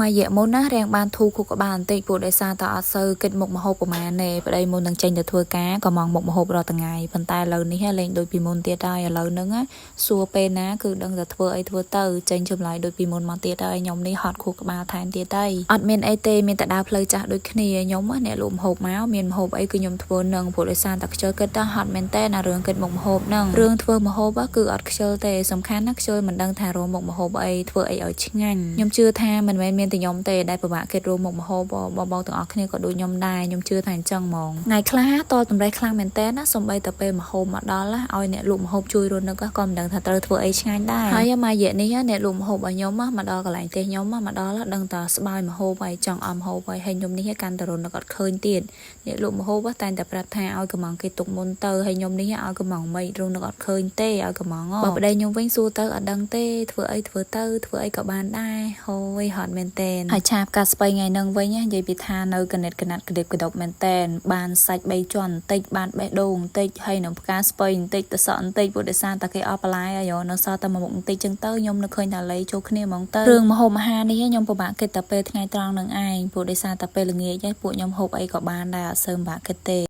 មួយរយៈមុនណារាំងបានធូរខួរក្បាលបន្តិចព្រោះដោយសារតែអត់សូវគិតមុខម្ហូបប្រហែលទេប្តីមុននឹងចេញទៅធ្វើការក៏មកមុខម្ហូបរាល់ថ្ងៃប៉ុន្តែឥឡូវនេះលែងដូចពីមុនទៀតហើយឥឡូវហ្នឹងសួរពេលណាគឺដឹងតែធ្វើអីធ្វើទៅចេញចម្លើយដូចពីមុនមកទៀតហើយខ្ញុំនេះហត់ខួរក្បាលថែមទៀតហើយអត់មានអីទេមានតែដើរផ្លូវចាស់ដូចគ្នាខ្ញុំអ្នកលក់ម្ហូបមកមានម្ហូបអីគឺខ្ញុំធ្វើនឹងព្រោះដោយសារតែខ្ជិលគិតទៅហត់មែនតើណារឿងគិតមុខម្ហូបហ្នឹងរឿងធ្វើម្ហូបគឺអត់ខ្ជិលទេសំខាន់ណាខ្ជិលមិនដឹងថារកមុខម្ហូបអីធ្វើអីឲ្យឆ្ងាញ់ខ្ញុំជឿថាមិនមែនមានតែខ្ញុំទេដែលពិបាកគិតរកមុខម្ហូបបងបងទាំងអស់គ្នាក៏ដូចខ្ញុំដែរខ្ញុំជឿថាអញ្ចឹងហ្មងថ្ងៃខ្លះតតម្រេះខ្លាំងមែនតើណាសំបីតែពេលម្ហូបមកដល់ឲ្យអ្នកលក់ម្ហូបជួយរត់នឹកក៏មិនដឹងថាត្រូវធ្វើអីឆ្ងាញ់ដែរហើយមួយរយៈនេះអ្នកលក់ម្ហូបរបស់ខ្ញុំមកដល់កន្លែងផ្ទះខ្ញុំមកដល់ដឹងតែស្បើយម្ហូបហើយចង់អមម្ហូបហើយហើយខ្ញុំនេះកាន់តែរត់នឹកអត់ឃើញទៀតអ្នកលក់ម្ហូបតែងតែប្រាប់ថាឲ្យកំងគេទុកមុនទៅហើយខ្ញុំនេះឲ្យកំងមិនរត់នឹកអត់ឃើញទេឲ្យកំងបើប្តីខ្ញុំវិញសួរទៅអត់ដឹងទេធ្វើអីធ្វើទៅធ្វើអីក៏បានដែរហូយហត់មែនតែនហើយឆាផ្កាស្ពៃថ្ងៃហ្នឹងវិញនិយាយពីថានៅកណិតកណាត់ក្ដិបក្ដប់មែនតែនបានសាច់3ជាន់បន្តិចបានបេះដូងបន្តិចហើយនឹងផ្កាស្ពៃបន្តិចទៅសក់បន្តិចព្រោះដោយសារតែគេអស់បន្លែហើយនៅសល់តែមួយមុខបន្តិចចឹងទៅខ្ញុំនៅឃើញតែលៃចូលគ្នាហ្មងទៅរឿងម្ហូបអាហារនេះខ្ញុំពិបាកគិតតែពេលថ្ងៃត្រង់នឹងឯងព្រោះដោយសារតែពេលល្ងាចឯងពួកខ្ញុំហូបអីក៏បានដែរអត់សូវពិបាកគិតទេ។